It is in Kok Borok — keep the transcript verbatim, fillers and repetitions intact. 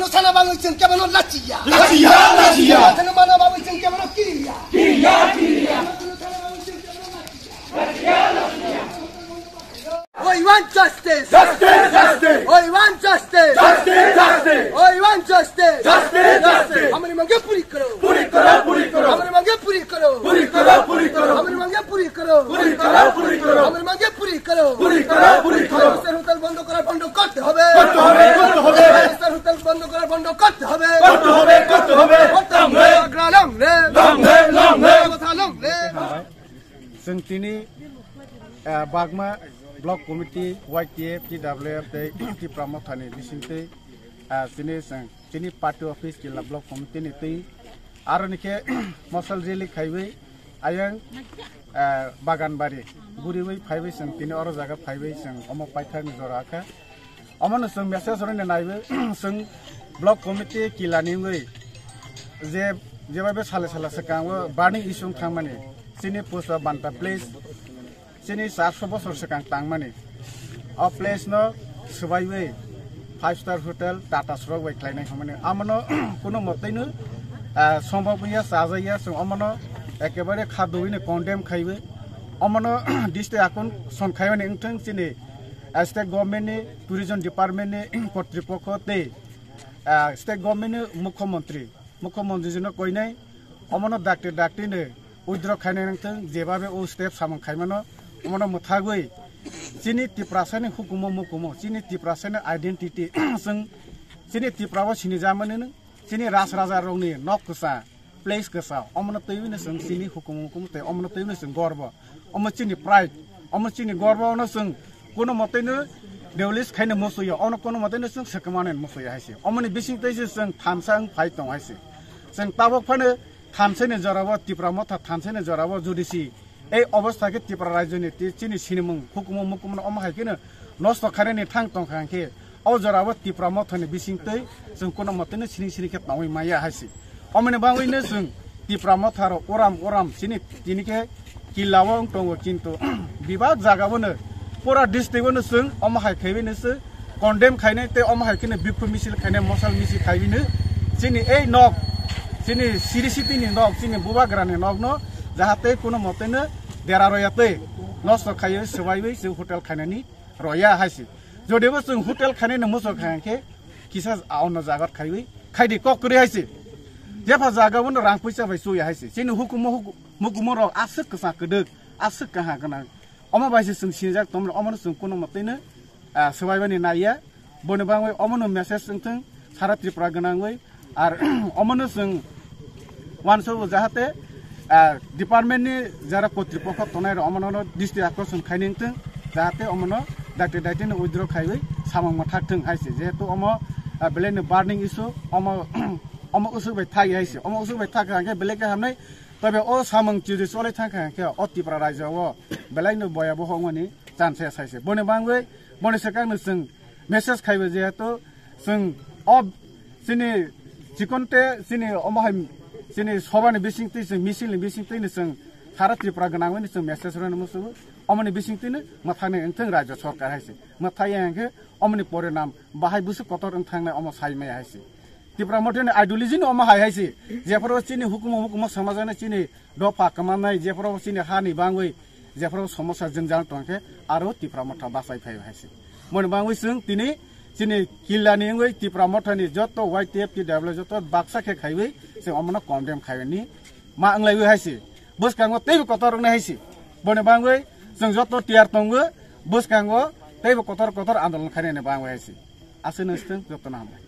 Sana bagwi chwng kebono lachiya. Lachiya, lachiya. Sana mana bagwi chwng kebono kiriya. Kiriya, kiriya. We want justice. Justice, justice. We want justice. Justice, justice. We want justice. Justice, justice. Hamari mange puri karo. Puri karo, puri karo. Hamari mange puri karo. Puri karo, puri karo. Hamari mange puri karo. Puri karo, puri karo. Hamari mange puri karo. Puri karo, puri karo. Sir hotel bondo kora, bondo korte hobe. Korte hobe, korte hobe. Sir hotel bondo kora, bondo korte hobe. Korte hobe, korte hobe. Korte hobe. Long live. Long live, long live. Long live. Chwng tini, ah, Bagma Block Committee, Y T F, T W F tei Tipra Mothani bisingtwi, ah, chini chwng, chini party office Killa Block Committee ni twi aro ni khe mosal rally khaiwi ayang, ah, Baganbari guriwi phaiwi chwng tini oro jaga phaiwi chwng omo paithakni jora kha. Omono chwng message rwna naiwi chwng Block Committee Killa ni wngwi je, jeba be sale sala swkango burning issue wng thangmani chini Pushpa Banta place chini charso bosor swkang tangmani o place no swbaiwi five star hotel Tata srok bai khlainai hwnmani amono kuno motwino, ah, sombok wngya chajaya chwng omono ekebare kha dugwino condemn khaiwi omono district akon son khaimani wngthwng chini ah, state government ni tourism department ni kotripokho tei, ah, state government ni mukhyamantri, mukhyamantri jino koinai omono dakti dakti ni withdraw khainai nangthwng, jebabe o step samung khaimano omono mwthagwi chini Tiprasa ni hukumo mukumo, chini Tiprasa ni identity chwng chini Tipra o sinijamani nwng chini ras raja rokni nok kwsa, place kwsa, omono twiwi no chwng chini hukumu hukumu tei omono twiwi no chwng gorbo. Omo chini pride, omo chini gorbo no chwng kuno motei no release khaina musuya, ono kuno motei no chwng swkmani musuya hai se. Omoni bising tei se chwng thansa wng phai tong hai se. Chwng tabok phano thansani jorao Tipra Motha thansani jorao jodi si ei obostha khe Tipra rajyoni tei chini sinimung hukumu mukumu no omo hai kheno nosto khainani thang tong kha hwnkhe, o jorao Tipra Mothani bisingtwi chwng kuno motwino sining sining khe tongwi maya hai se. Omoni bagwino chwng Tipra Motha rok uram uram chini tini khe Killa o wng tongo, kintu bebak jaga o no pura district o no chwng omo hai khaiwi no se condemn khainai tei omo hai kheno bikhu misil khainai, mosal misil khaiwi no chini ei nok, chini siri siti ni nok, chini bubagra ni nok no jahate kuno motwino dera roya tei nosto khaiwi swbaiwi se hotel khainani roya hai se. Jodibo chwng hotel khainani muchung kha hwnkhe kisa a ono jagat khaiwi khaidi kok kwrwi hai se. Jepha jaga o no rang puisa bai chuya hai se. Chini hukumu huku-, mukumu rok aswk kwchang kwdwk, aswk kaha gwnang. Omo bai se chwng sinijak tongmani, omono chwng kuno motwino, ah, swbaibani naiya. Boni bagwi omono message wngthwng sara Tripura gwnangwi. Ar omono chwng uansukgo jahate, ah, department ni jara kotripokho tongnai rok omono district akorsong khaini wngthwng, jahate omono dakti dakti no withdraw khaiwi samung mwthak thwng hai se. Jehetu omo, ah, belai no burning issue, omo, omo usuk bai thak hai se. Omo usuk bai thak kha hwnkhe belai khe hamnai. Tobe o samung chiri cholai thang kha hwnkhe o Tripura rajyo o belai no boya boho wngmani chance sai se. Boni bagwi boni swkang no chwng message khaibo, jehetu chwng o chini chikonte chini omo hai chini sobani bisingtwi chwng misil ni bisingtwi no chwng sara Tripura gwnangwi no chwng message rwna musugo. Omoni bisingtwi no mwthangni wngthwng rajyo sorkar hai se. Mwthai ya hwnkhe omoni porinam bahai bwswk kotor wng thangnai omo sai maya hai se. Tipra Mothani ideology no omo hai hai se. Jephuru chini hukumu hukumu samajani chini dopha kwmanai, jephuru chini hani bangwi, jephuru somosa jwngjal tongkhe aro Tipra Motha bachai phai hai se. Moni bangwi chwng tini chini Killani wngwi Tipra Mothani joto Y T F T W joto baksa khe khaiwi chwng omono condemn khaini ma wnglaiwi hai se. Bwskango teibo kotor wngnai hai se. Boni bangwi chwng joto tiyar tongo, bwskango teibo kotor kotor andolon khainani bangwi hai se. Aswk nang swtwng, jotono hambai.